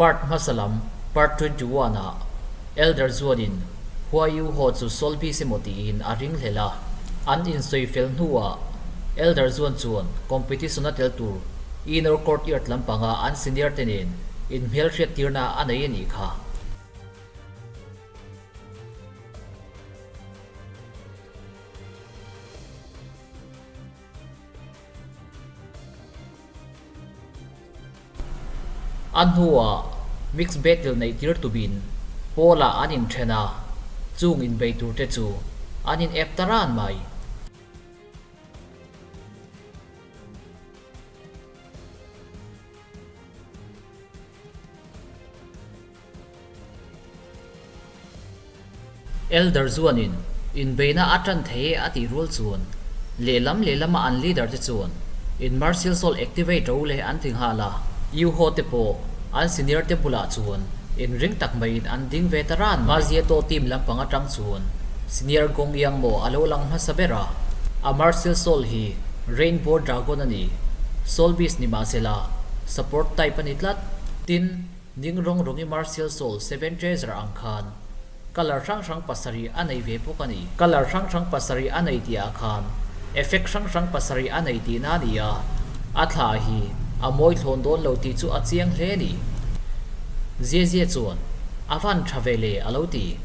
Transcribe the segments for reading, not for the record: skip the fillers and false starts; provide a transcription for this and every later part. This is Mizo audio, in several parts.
Part hmasa lam, Part 21 ah Elder Zuanin Hua Yu Ho chu Soul Beast emaw tiin a ringhlel a. An insawi fel hnuah Elder Zuan chuan competition a tel tur Inner Courtyard lampanga an senior te nen inhmelhriattirna a nei a nih kha. A hnuah mix battle neih tir tumin Paul-ah an inthen a, chung inbei turte chu an in ep ta ran mai. Elder chuanin inbeihna a tan thei e a tih rual chuan lehlam lehlama an leader te chuan in martial soul activate ro leh an ti nghal a. U ho te pawh an senior te bulah chuan inring tak maiin an ding ve ta ran mai. Mazieto team lampang atang chuan senior Gong Yang maw a lo lang hmasa ber a, a martial soul hi Rainbow Dragon a ni. Soul beast ni mahsela support type a ni tlat. Tin, Ning rawng rawngi Martial Soul Seven Treasure ang khan colour hrang hrang pasarih a nei ve bawk a ni. Colour hrang hrang pasarih a nei tih ah khan effect hrang hrang pasarih a nei tihna a ni a, a thla hi a mawi thlawn dawn lo tih chu a chiang hle a ni. Zia zia chuan a van tha ve le a lo ti.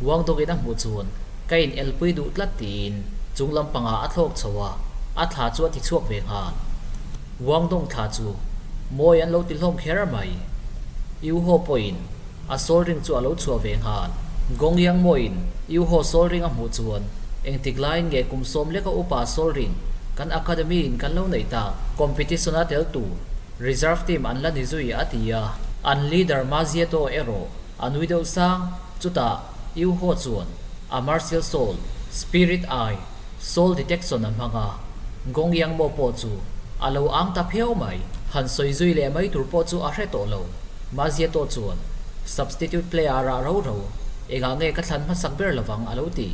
Wang dawngin a hmuh chuan ka in elpui duh tlat tiin chung lampangah a thlawk chho a, a thla chu a ti chhuak ve nghal. Guangdong thla chu mawi an lo ti hlawm kher mai. Yu Ho pawhin a soul ring chu a lo chhuah ve nghal. Gongyang mawiin Yu Ho soul ring a hmuh chuan engtik laiin nge kum sawm leka upa soul ring kan academy in kan lo neih tak? Competition a tel tur reserve team an la ni zui a ti a. An leader Ma Zieto erawh a nui deuh sang. Chutah Yu Ho chuan a martial soul, spirit eye, Soul detection a hmang a, Gong Yang Mo pawh chu a lo ang ta phiau mai. Han sawi zui leh mai tur pawh chu a hre tawh lo. Mazieto chuan substitute player ah ro ro engah nge ka thlan hmasak ber lovang a lo ti.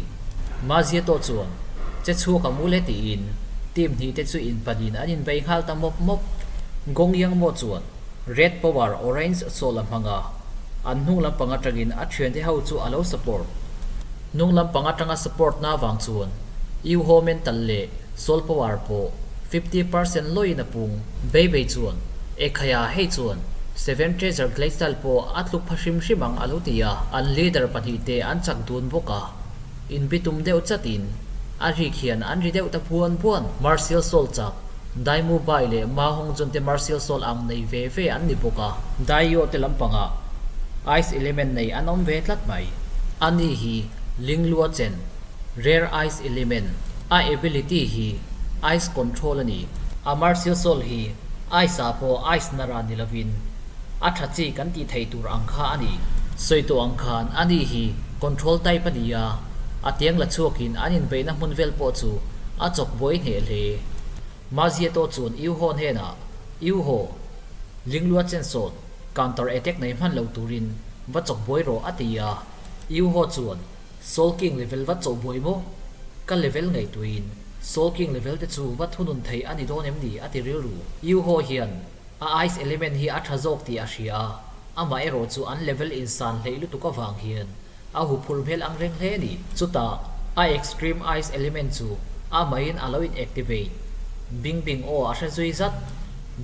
Mazieto chuan che chhuak a mu le tiin team hnih te chu inpanin an inbei nghal ta mawp mawp. Gong Yang Mo chuan Red Power Orange Soul a hmang a, an hnung lampang atangin a thiante ho chu a lo support. Hnung lampang atanga support na vang chuan U Ho Mental leh Soul Power pawh 50% lawiin a pung. Bei bei chuan Ekhaya hei chuan Seven Treasure Glacial pawh a tluk pha hrim hrim ang a lo ti a, an leader pahnihte an chak dun bawk a, inbitum deuh chatin a rik hian an ri deuh ta buan buan. Martial Soul chak Dai Mu Bai leh Ma Hong Jun te Martial Soul ang nei ve ve an ni bawk a. Dai Yo te lampangah Ice Element nei an awm ve tlat mai. Ani hi Ling Lua Chen, Rare Ice Element, a ability hi Ice Control a ni. A Martial Soul hi Ice ah pawh Ice nara ni lovin a tha chi kan tih theih tur ang kha a ni. Sawi tawh ang khan ani hi Control type a ni a, a tiang la chhuakin an inbeihna hmun vel pawh chu a chawk buai hneh hle. Mazieto chuan Yu Ho hnenah, Yu Ho, Linglua chen sawn counter attack nei hman lo turin va chawk buai rawh a ti a. Yu Ho chuan, Soul King level va chawh buai maw? Ka level ngaihtuahin Soul King level te chu va thunun thei a ni dawn em ni? a ti rilru. Yu Ho hian a ice element hi a tha zawk tih a hria a, amah erawh chu an level insan hleih lutuk avang hian A huphurh hmel ang reng hle a ni. Chutah, a extreme ice element chu a mahin a lo in activate. Bing Bing aw a hre zui zat.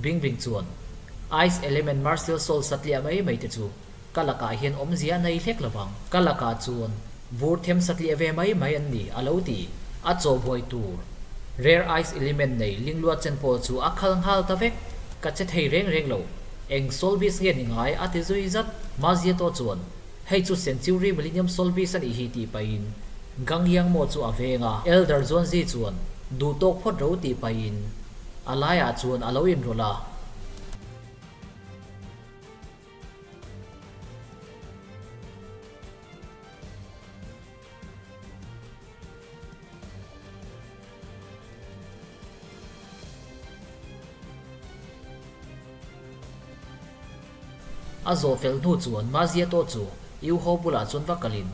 Bing Bing chuan, Ice element martial soul satliah mai mai te chu ka lakah hian awmzia a nei hlek lovang. Ka lakah chuan vur them satliah ve mai mai an ni, a lo ti. A chaw buai tur rare ice element nei linglua chen pawh chu a khal nghal ta vek. Ka che thei reng reng lo. Eng soul beast nge ni ngai? a ti zui zat. Mazieto chuan, Hei chu Century Millennium Solbis a nih hi tih pahin Gang Yang Mo chu a veng a, Elder Zuanzi chuan duh tawk phawt ro tih pahin a laiah chuan a lo inrawlh a. A zawh fel hnu chuan Mazieto chu Yu Ho bulah chuan va kalin,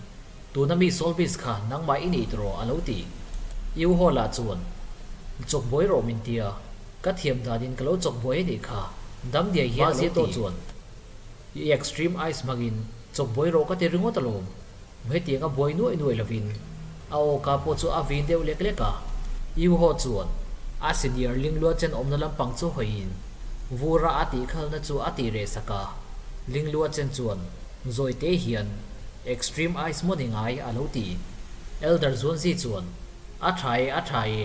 Tuna mi Solbis kha nangmah i nih tawh a lo ti. Yu Ho lah chuan, Chawk buai rawh min tia, ka thiam danin ka lo chawk buai a nih kha, dam diai hian a lo ti. Mazieto chuan. I extreme ice hmangin chawk buai rawh ka ti ringawt alawm. Hetiang a buai nuaih nuaih lovin a aw ka pawh chu a vin deuh lek lek a. Yu Ho chuan a senior Linglua chen awmna lampang chu hawiin vura a tihkhalna chu a tih reh sak a. Linglua chen chuan zawi te hian Extreme ice maw ni ngai a lo ti. Elder Zuanzi chuan A tha e, a tha e.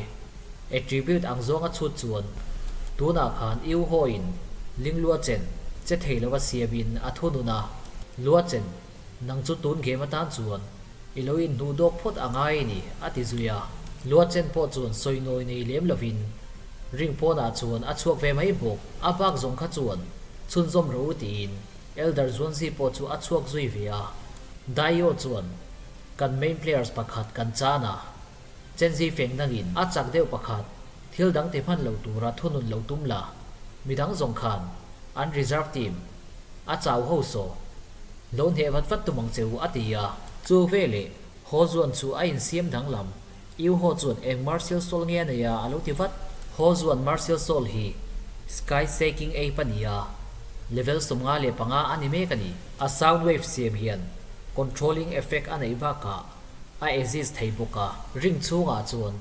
Attribute ang zawnga chhut chuan tunah khan Yu Ho in Linglua chen che thei lova siamin a thunun a, Lua chen Nang chu tun game atan chuan i lo inhnuh dawk phawt a ngai a ni, a ti zui a. Lua chen pawh chuan sawi nawi nei lem lovin ring pawnah chuan a chhuak ve mai bawk. A bak zawng kha chuan chhunzawm rawh u tiin Elder Zuanzi pawh chu a chhuak zui ve a. Daio chuan kan main players pakhat kan chan a, Chenzi feng dangin a chak deuh pakhat thil dang ti hman lo tura thunun lo tum la, midang zawng khan an reserve team a chau ho saw lo hneh vat vat tum ang che u a ti a. Chu veleh Ho Zuan chu a insiam danglam, Yu Ho chuan eng martial soul nge a nei a a lo ti vat. Ho Zuan martial soul hi Sky Shaking Ape a ni a, level 55 a ni mek a ni. A sound wave siam hian controlling effect a neih bakah a exist thei bawk a, ring chhungah chuan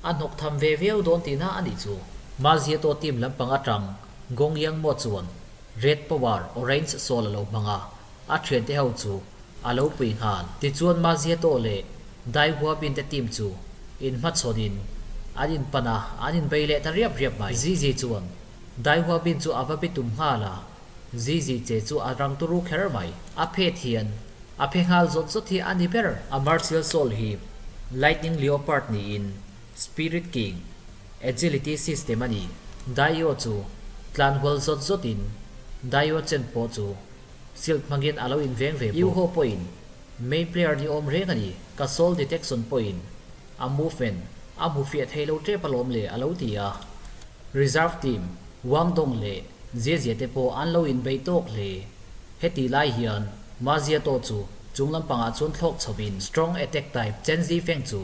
a hnawk tham ve viau dawn tihna a nih chu. Maziato team lampang atang Gong Yang Mo chuan Red Power Orange Soul a lo hmang a, a thiante ho chu a lo pui nghal. Tichuan Maziato leh Dai Hua Bin te team chu inhmachhawnin an inpan a, an inbei leh ta riap riap mai. Zizi chuan Dai Hua Bin chu a va bi tum nghal a, Zizi che chu a rang turu kher mai. A phet hian a phe nghal zawt zawt hi a ni ber. A martial soul hi Lightning Leopard niin Spirit King Agility system a ni. Daio chu tlan hual zawt zawtin Daio chen pawh chu silk hmangin a lo inveng ve bawk. Yuho pawhin main player ni awm reng a ni. Ka soul detection pawhin a movement a hmu fiah thei lo tep alawm le a lo ti a. Reserve team Wang Dong leh Jie Jie te pawh an lo inbei tawk hle. Heti lai hian Ma Zia To chu chung lampangah chuan thlawk chhovin strong attack type Chen Zi Feng chu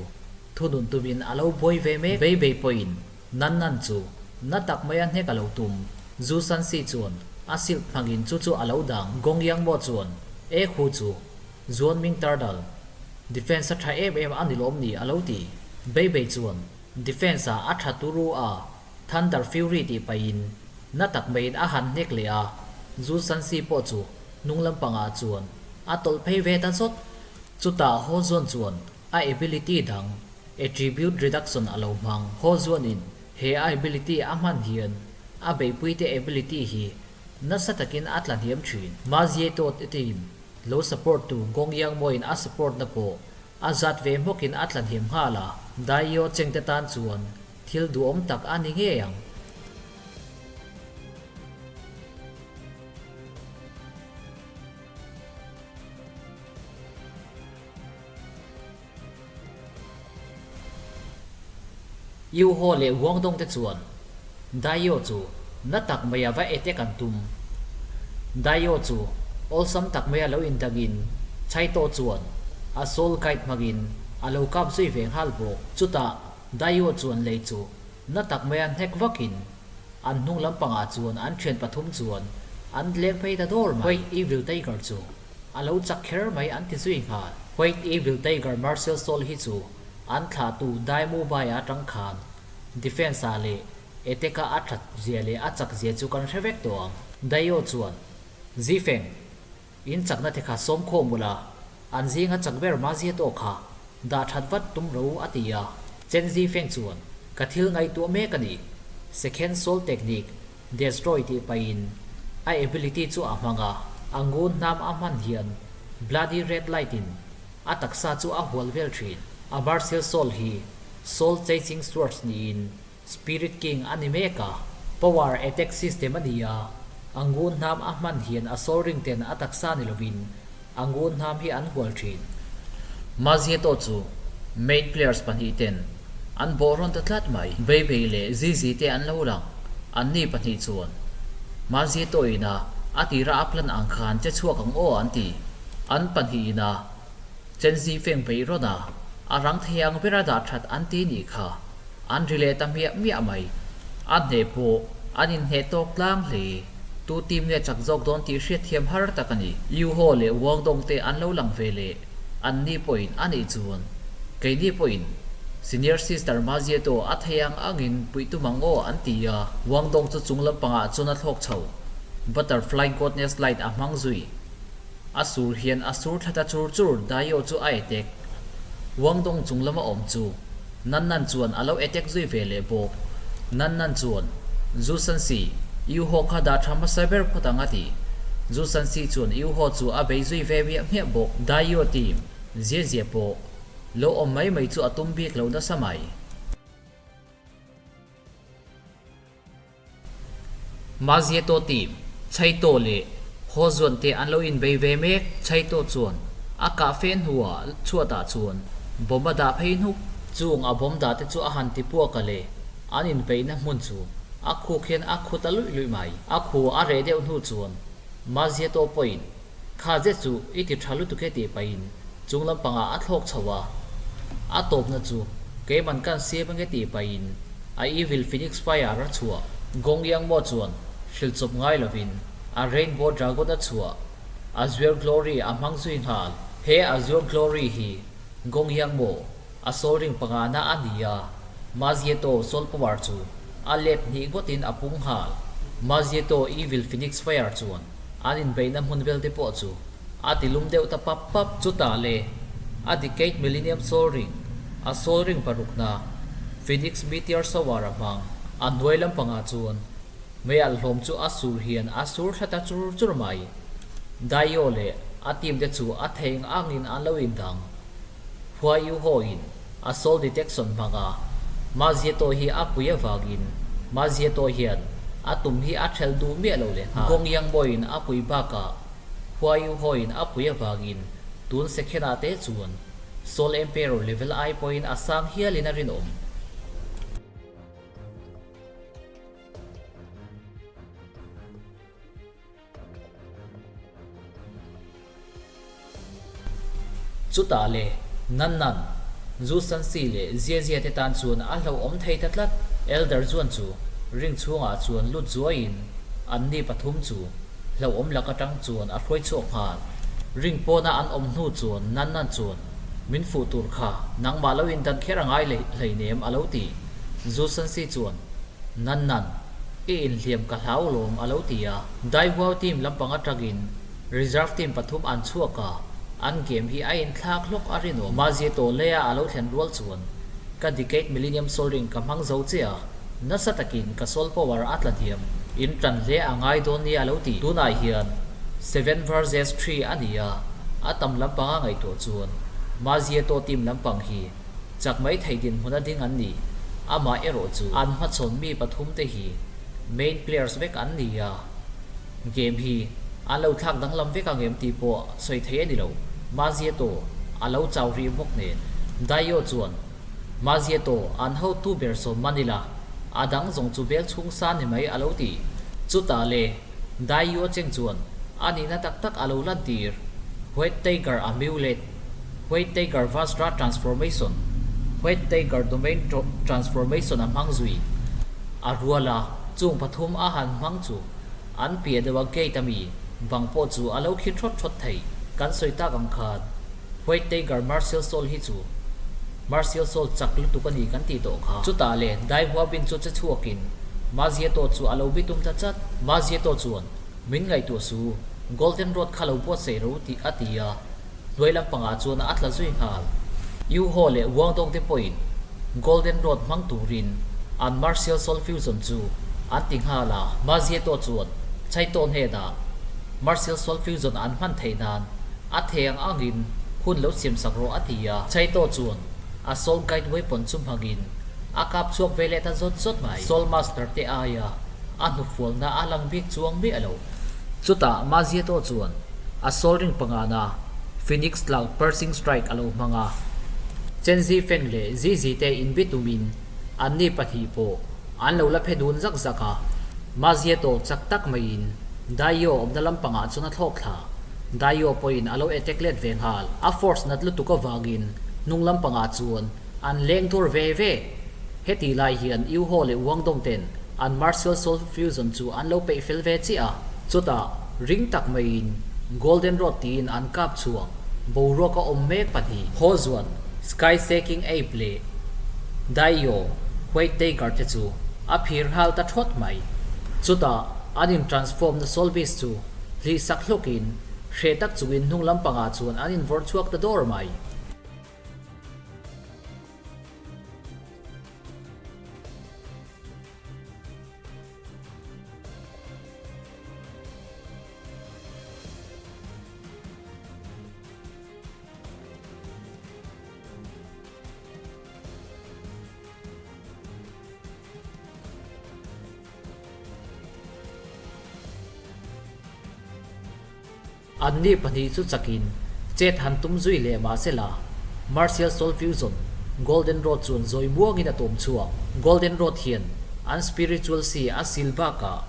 thunun tumin a lo buai ve mek. Bei bei pawhin Nan Nan chu na tak maia hnek a lo tum. Zu San Si chuan a silk hmangin chu chu a lo dang. Gong Yang Mo chuan E Khu chu Zuan Ming Tardal defense a tha em em a ni lawm ni a lo ti. Bei bei chuan defense ah a tha turu a Thunder Fury tih pahin na tak maiin a han hnek leh a, Zu San Si pawh chu hnung lampangah chuan a tawlh phei ve ta zawt. Chutah Ho Zuan chuan a ability dang Attribute Reduction a lo hmang. Ho Zuanin he a ability a hman hian a beipuite ability hi nasa takin a tla hniam thin. Ma Zie Tawt team lo support tu Gong Yang Mawiin a support na pawh a zat ve hmawkin a tla hniam nghal a, Dai Yo Cheng te tan chuan Thil duhawm tak a ni ngei ang. Yu Ho leh Wang Dong te chuan Dai-Yo chu na tak maia va attack an tum. Dai-Yo chu awlsam tak maia lo indangin Chai To chuan a soul guide hmangin a lo kap zui ve nghal bawk. Chutah Daio chuan lei chu na tak maia hnek vakin an hnung lampangah chuan an thian pathum chuan an leng phei ta dawr mai. White Evil Tiger chu a lo chak kher mai an ti zui nghal. White Evil Tiger Martial Soul hi chu an thlahtu Dai Mu Bai atang khan defense ah leh attack ah a that zia leh a chak zia chu kan hre vek tawh ang. Daio chuan Zifeng In chakna te kha sawm khawm ula, an zinga chak ber Mazia tawh kha dah that vat tum ro a ti a. Chen Zi Feng chuan, Ka thil ngaihtuah mek a ni. Second Soul Technique, Destroy tih pahin a ability chu a hmang a, a ngun hnam a hman hian Bloody Red Light in a taksa chu a hual vel thin. A martial soul hi Soul Chasing Swords niin Spirit King a ni mek a, Power Attack System a ni a, a ngun hnam a hman hian a soul ring ten a taksa ni lovin a ngun hnam hi an hual thin. Mazieto chu main players pahnih ten an bawh rawn ta tlat mai. Beibei leh Zizi te an lo lang, an ni pahnih chuan Mazieto ina a tira a plan ang khan che chhuak ang aw an ti. An pahnih ina Chenzi feng peih rawn a, a rang thei ang bera dah that an ti nih kha. An ri leh ta hmiah hmiah mai. A hneh pawh an inhneh tawk tlang hle. Tu team nge chak zawk dawn tih hriatthiam har tak a ni. Yu Ho leh Wang Dong te an lo lang ve leh an ni pawhin a nih chuan keini pawhin Senior Sister Ma Zieto a thei ang angin puih tum ang aw an ti a. Wang Dong chu chung lampangah chuan a thlawk chho. Butterfly Goddess Light a hmang zui. A sur hian a sur thla ta chur chur Daio chu a attack. Wang Dong chung lama awm chu Nan Nan chuan a lo attack zui ve leh bawk. Nan Nan chuan, Zu San Si, Yu Ho kha dah tha hmasa ber phawt ang a ti. Zu San Si chuan Yu Ho chu a bei zui ve miah hmiah bawk. Daio team, Zia Zia pawh lo awm mai mai chu a tum bik lo nasa mai. Mazieto team, Chaito leh Hozuan te an lo inbei ve mek. Chaito chuan a kah fe hnuah chhuatah chuan bomb a dah phei hnuk. Chung a bomb dah te chu a han ti puak a le, an inbeihna hmun chu a khuk hian a khu ta luih luih mai. A khu a reh deuh hnu chuan Mazieto pawhin Kha zet chu i ti tha lutuk e tih pahin chung lampangah a thlawk chho a. A tawpna chu keiman kan siam ange tih pahin a Evil Phoenix Fire a chhuah. Gong Yang Mo chuan hrilh chawp ngai lovin a Rainbow Dragon a chhuah. Azure Glory a hmang zui nghal. He Azure Glory hi Gong Yang Mo a soul ring pangana a ni a, Mazieto soul power chu a let hnih ngawtin a pung nghal. Mazieto Evil Phoenix Fire chuan An inbeihna hmun vel te pawh chu a ti lum deuh ta pap pap. Chutah le, a Decade Millennium Soul Ring, a Soul Ring parukna, Phoenix Meteor Shower a hmang. A hnuai lampangah chuan mei alh hlawm chu a sur hian a sur thla ta chur chur mai. Daio leh a team te chu a thei angin an lo indang. Hua Yu Ho in a soul detection hmang a, Ma Zieto hi a pui avangin Ma Zieto hian a tum hi a ṭhelh duh miah lo leh nghal. Gong Yang Mo in a pui bakah Hua Yu Ho in a pui avangin tun second-ah te chuan Soul Emperor level ai pawhin a sang hialin a rinawm. Chutah le, Nan Nan, Zu San Si leh Zia Zia te tan chuan a hlauhawm thei ta tlat. Elder chuan chu ring chhungah chuan lut zuaiin an ni pathum chu hlauhawm lak atang chuan a hruai chhuak nghal. Ring pawna an awm hnu chuan Nan Nan chuan, Min fuh tur kha, nangmah lo indan kher a ngai hleinem a lo ti. Zu San Si chuan, Nan Nan, I inhliam ka hlau lawm a lo ti a. Daihuau team lampang atangin reserve team pathum an chhuak a, an game hi a inthlak hlawk a rinawm. Mahse tawhleia a lo thlen rual chuan ka Decade Millennium Soul Ring ka hmang zo che a, nasa takin ka soul power a tla hniam. In tan hle a ngai dawn nia a lo ti. Tunah hian 7 vs 3 a ni a, a tam lampanga ngaihtuah chuan Mazieto team lampang hi Chak mai thei dinhmun a ding an ni. Amah erawh chu an hmachhawn mi pathum te hi main players vek an ni a, game hi an lo thlak danglam vek ang em tih pawh sawi thei a ni lo. Mazieto a lo chau rih bawk nen. Daio chuan Mazieto an hotu ber sawm Manila a dang zawng chu bel chhung sa ni mai a lo ti. Chutah le Daio cheng chuan a nihna tak tak a lo lantir. White Tiger Amulet. White Tiger Vajra Transformation, White Tiger Domain Transformation a hmang zui. A rual a, chung pathum a han hmang chu an piah deuh a gate a mi bang pawh chu a lo khi thawt thawt thei. Kan sawi tak ang khan White Tiger Martial Soul hi chu Martial Soul chak lutuk a ni kan tih tawh kha. Chutah le Dai Hua Bin chu che chhuakin Ma Zieto chu a lo bitum ta chat. Ma Zieto chuan Min ngaihtuah su, Golden Road kha lo buatsaih ro tih a ti a. Hnuai lampangah chuan a tla zui nghal. Yu Ho leh Wang Dong te pawhin Golden Road hmang turin an Martial Soul Fusion chu an ti nghal a. Ma Zieto chuan Chaito hnenah Martial Soul Fusion an hman theih nan a thei ang angin hun lo siamsak rawh a ti a. Chaito chuan a Soul Guide Weapon chu hmangin a kap chhuak ve leh ta zawt zawt mai. Soul Master te aia a hnufualna a lang bik chuang miah lo. Chutah Ma Zieto chuan a soul ring pangana Phoenix Cloud Piercing Strike a lo hmang a. Chen Zi Feng leh Zi Zi te inbi tumin anni pahnih pawh an lo la phe dun zak zak a. Ma Zieto chak tak maiin Daio awmna lampangah chuan a thlawk thla. Daio pawhin a lo attack let ve nghal. A force nat lutuk avangin hnung lampangah chuan an leng tur ve ve. Heti lai hian Yu Ho leh Wang Dong ten an Martial Soul Fusion chu an lo peih fel ve chiah a. Chutah ring tak maiin Golden Rod tiin an kap chhuak boruaka awm mek pahnih Ho Zuan, Sky Shaking Ape leh Daiyo, White Tiger te chu a phir nghal ta thawt mai. Chutah an in transform na Soul Beast chu hlih sak hlukin hreh tak chungin hnung lampangah chuan an invawrh chhuak ta dawr mai. Anni pahnih chu chakin chet han tum zui leh mah se la, Martial Soul Fusion, Golden Rod chuan zawi muangin a tawm chhuak. Golden Rod hian an spiritual si a sil bakah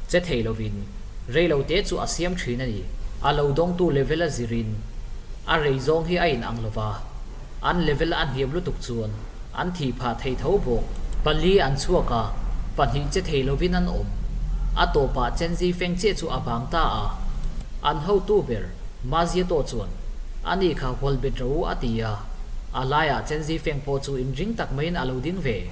che thei lovin rei lo te chu a siam thin a ni. A lo dawngtu level a zirin a rei zawng hi a inang lo va, an level a hniam lutuk chuan an thih phah thei tho bawk. Pali an chhuak a, pahnih che thei lovin an awm. A tawpah Chenzi feng chiah chu a vang ta a. An hotu ber Maziato chuan, Ani kha hual bet ro a ti a. A laiah Chenzi feng pawh chu inring tak maiin a lo ding ve.